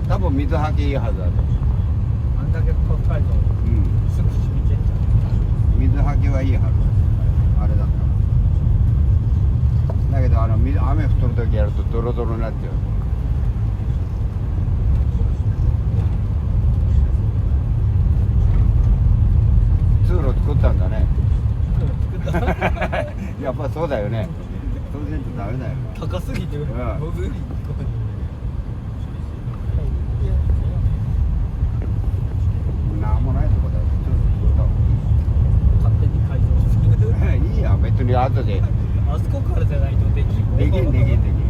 Tab puas miv txoj hab kib ib hawm lawm? Miv txoj hab kib ib hawm lawm. Naj ke tau no miv ab me tus rau tau ces tus tus rau tau rau naj tias txwj rau kub tawm ntawd ne. Yog poj xub tawm ne. Xub xwb tus tawm ntawd. Ib yam peb tug nws ob tug ces ntev kiag ntev kiag ntev kiag.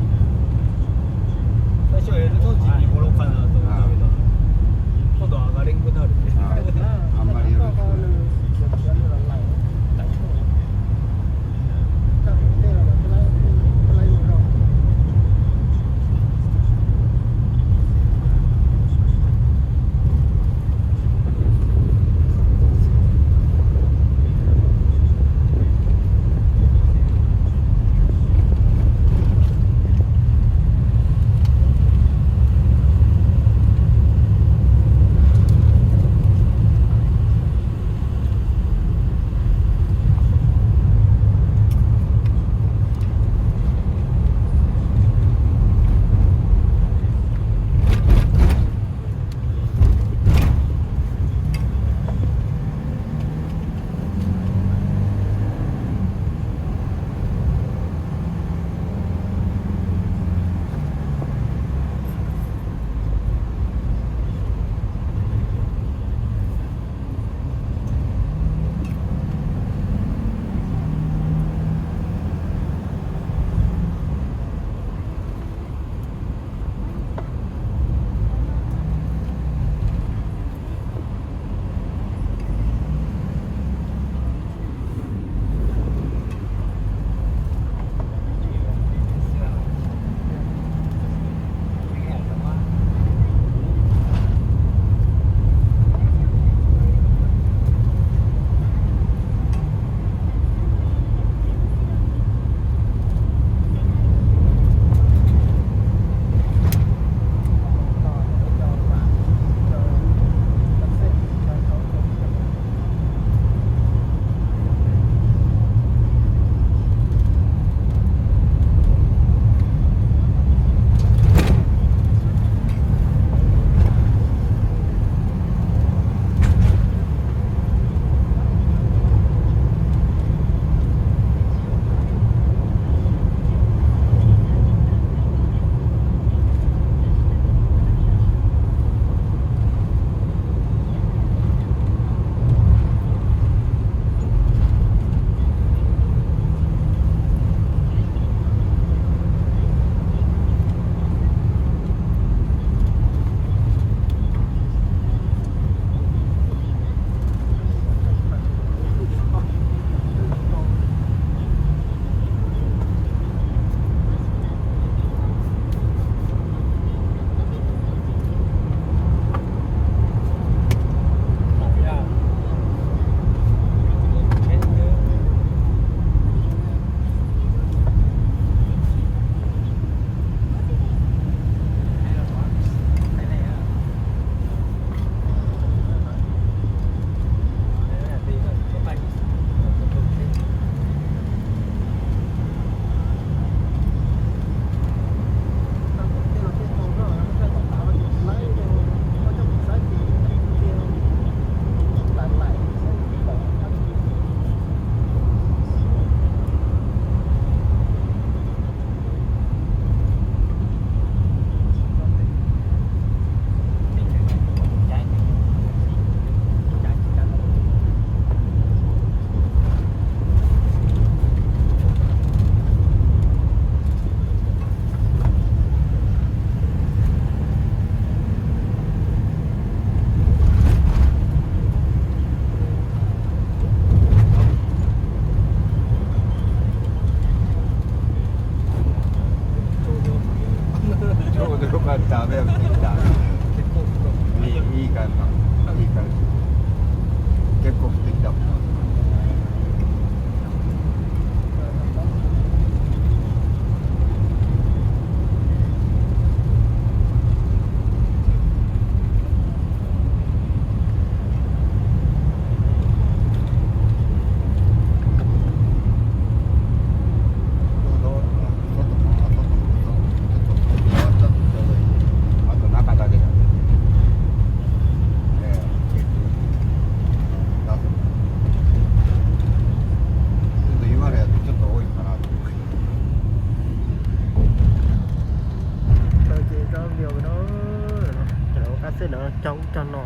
tej lawv cog ub cog no.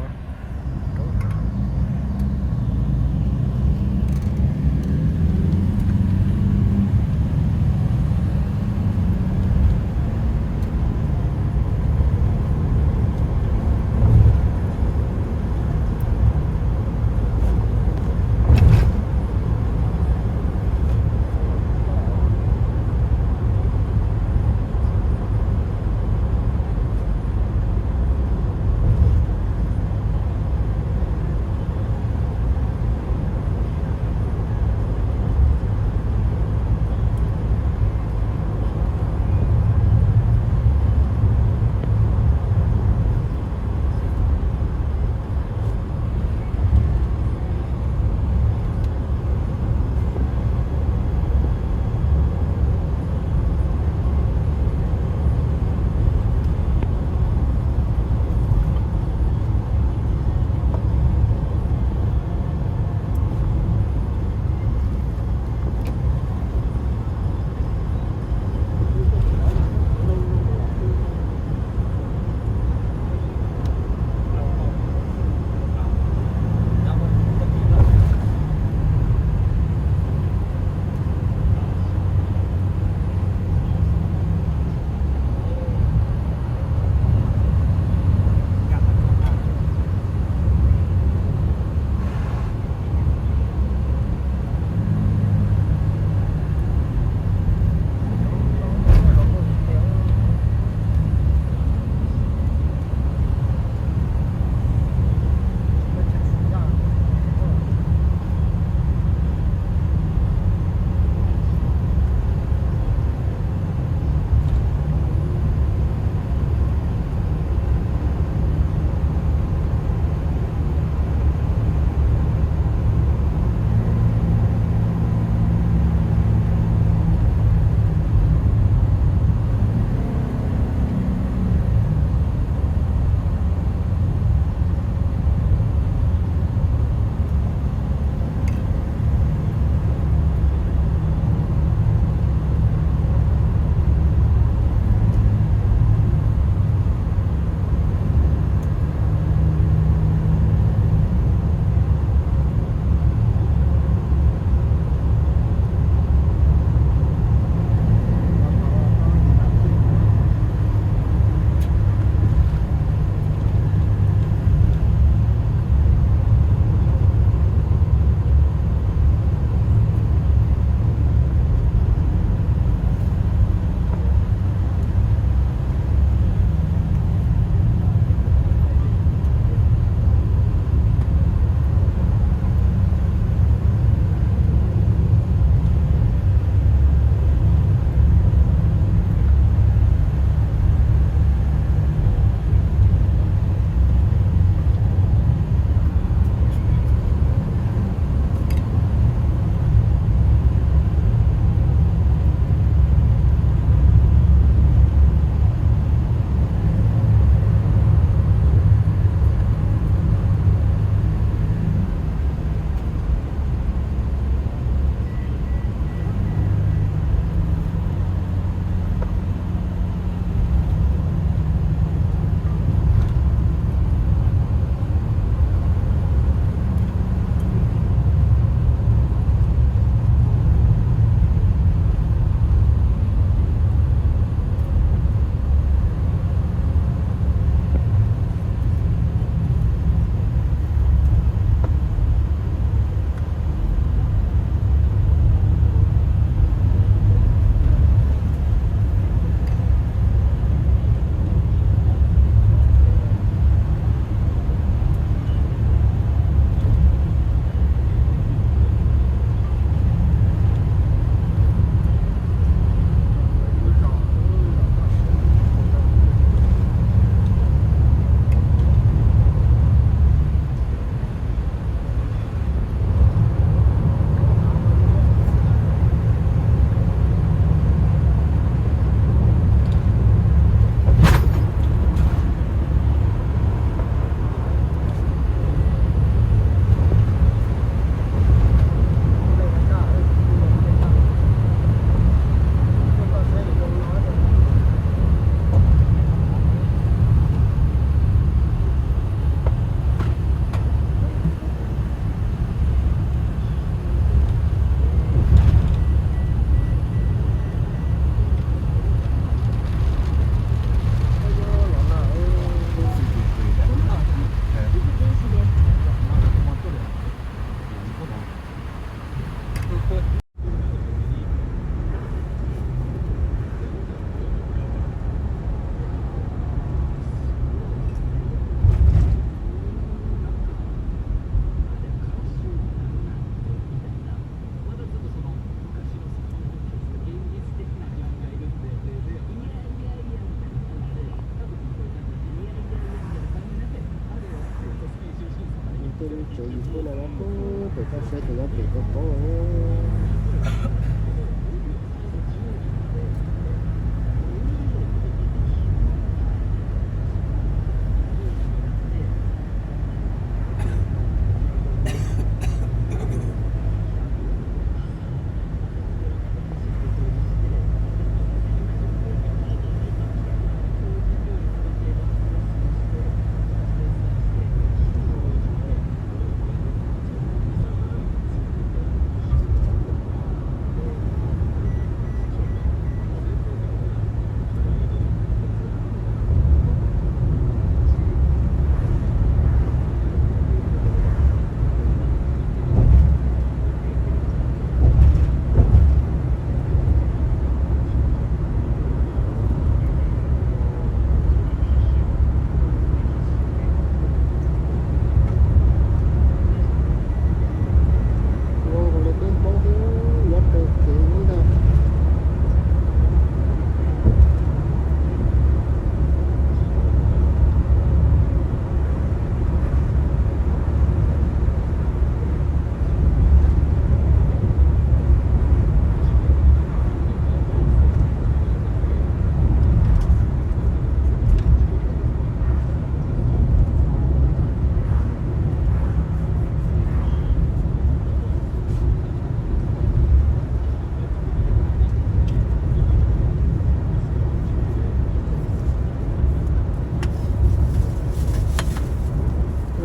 Tsev yus pub no pub pem toj siab ces nyob pem toj poob. Ua nkaus li peb Hmoob xwb, nyob rau kev ub ntag.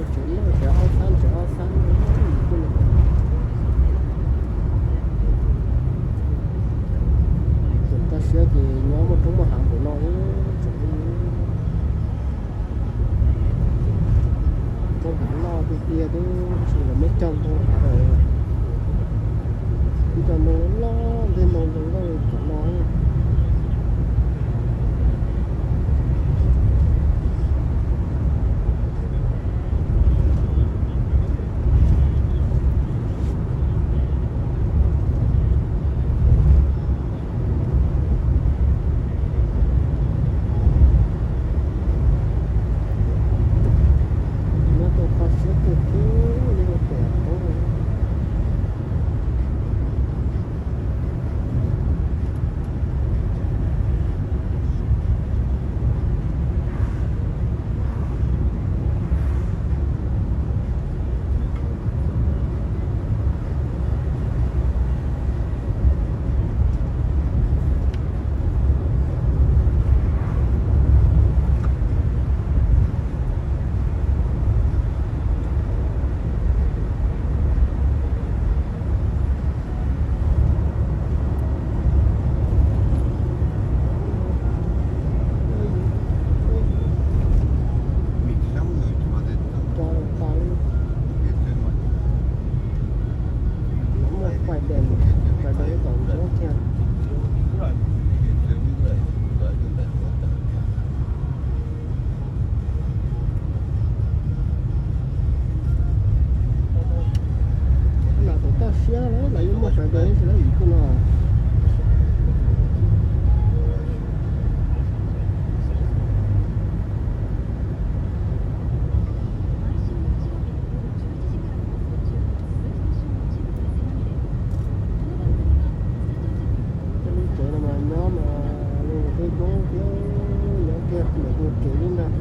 Tsev no tsev ob xab, tsev ob xab. Tus toj siab ces nyob muaj roob muaj hav npaum no, tseem roob hav loj tiag tiag, twb tsis los muab cog ntoo hav lawm. Ib co ntoo loj ntej ntoo zoo nkauj li cov no. Nyob rau kho siab tiag tiag li ua pem qoob. Muaj fais dees, fais dees kom ntsuab kiag. Los tus toj siab los yeej muaj fais dees tsis lawv vim kuj no. Lub tsev no mas nyob mas zoo li peb Hmoob thiab, nyob kiag ntawm tus tsev li ntag.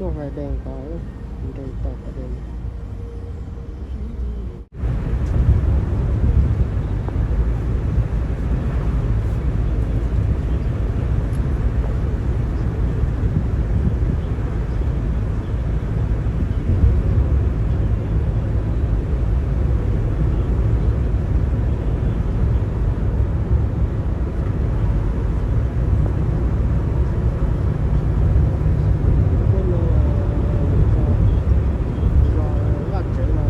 Muaj vais dees tau, nres tau pas dees. Vaj tsev no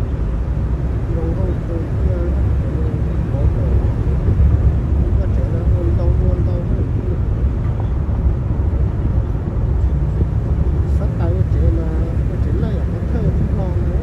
zoo nkauj kawg thiab, vaj tsev no ua ntau ua ntau. Xav tas ua tsev mas ua tsev laj yam pov thawj no.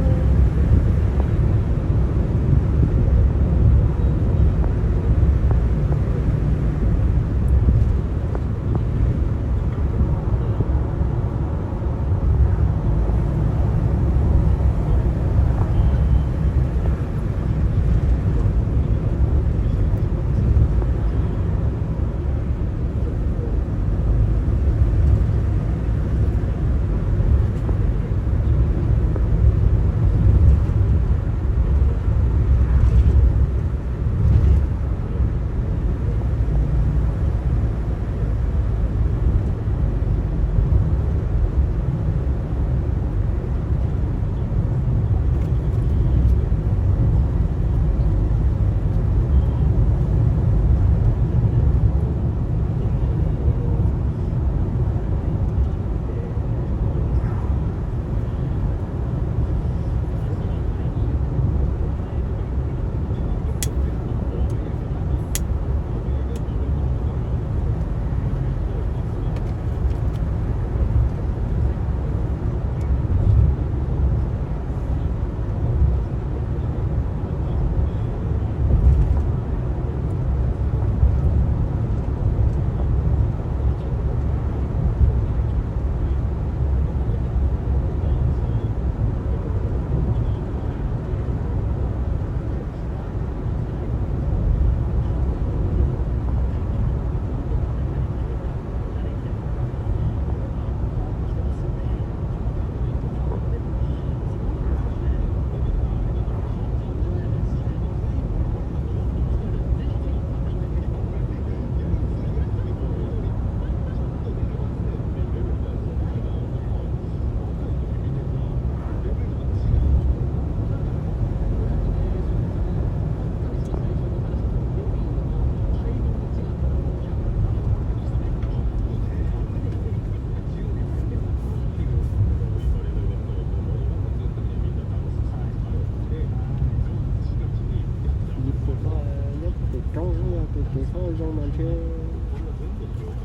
Yim pum no nyob tus kev roob, yog tus kev txhob zoo mas ntshe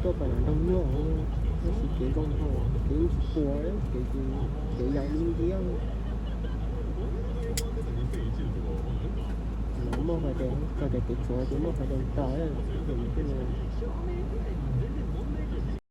tuaj pam nrog nyuaj, tab sis kev zoo no kev puas, kev, kev yaus li ntiab. Muaj hais tias txog tias kev txhuav ces muaj hais tias tau, ces nws thiaj li